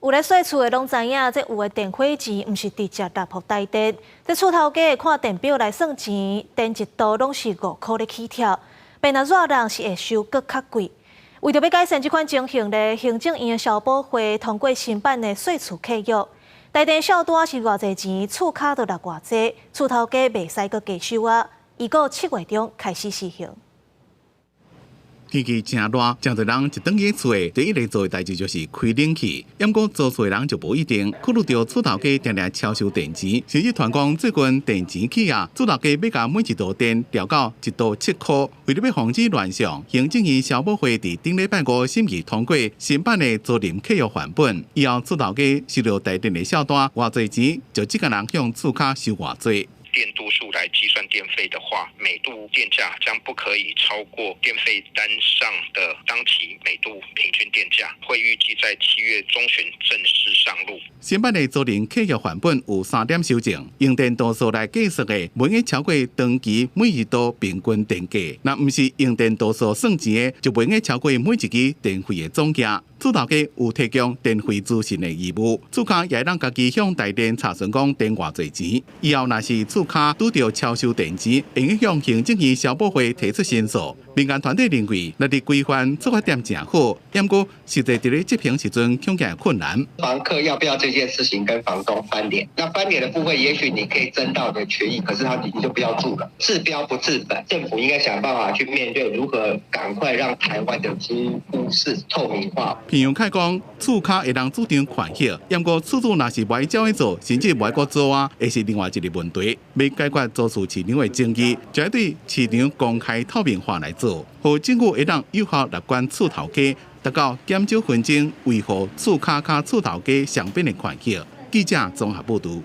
有咧稅厝的攏知影，這有的電費錢毋是直接納予台電，這厝頭家會看電表來算錢，電一度攏是5箍咧起跳，變若熱人是會收閣較貴。為著欲改善這款情形咧，行政院的消保會通過新版的稅厝契約，台電數單是偌濟錢，厝跤就納偌濟，厝頭家袂使閣加收啊。預告7月中開始施行。天氣誠熱，誠濟人一轉去厝的第一个做的代誌就是開冷氣。毋過租厝的人就無一定，考慮著厝頭家定定超收電錢，甚至傳講最近電錢起啊，厝頭家欲共每一度電調到1度7箍。為著欲防止亂象，行政院消保會佇頂禮拜五審議通過新版的租賃契約範本，以後厝頭家收著台電的數單，偌濟錢就這個人向厝跤收偌濟。電度數來計算電費的話，每度電價將不可以超過電費單上的當期每度平均電價，會預計在7月中旬正式上路。新版的租賃契約範本有三點修正，用電度數來計算的，袂用超過當期每一度平均電價；若毋是用電度數算錢的，就袂用超過每一支電費的總價。厝頭家有提供電費資訊的義務，厝跤也會當家己向台電查詢講電偌濟錢。以後若是厝跤拄著超收電錢，會用向行政院消保會提出申訴。民間團體認為，這個規範出發點誠好，毋過實際佇咧執行時陣恐驚困難。房客要不要這件事情跟房東翻臉？那翻臉的部分，也許你可以爭到你的權益，可是他你就不要住了。治標不治本，政府應該想辦法去面對，如何趕快讓台灣的租屋市透明化。朋友開講，厝跤會當主張權益，毋過厝主若是無愛照去做，甚至無愛閣租啊，會是另外一個問題。欲解決租厝市場的爭議，就愛對市場公開透明化來做，予政府會當有效來管厝頭家，達到減少紛爭，維護厝跤佮厝頭家雙邊的權益。記者綜合報導。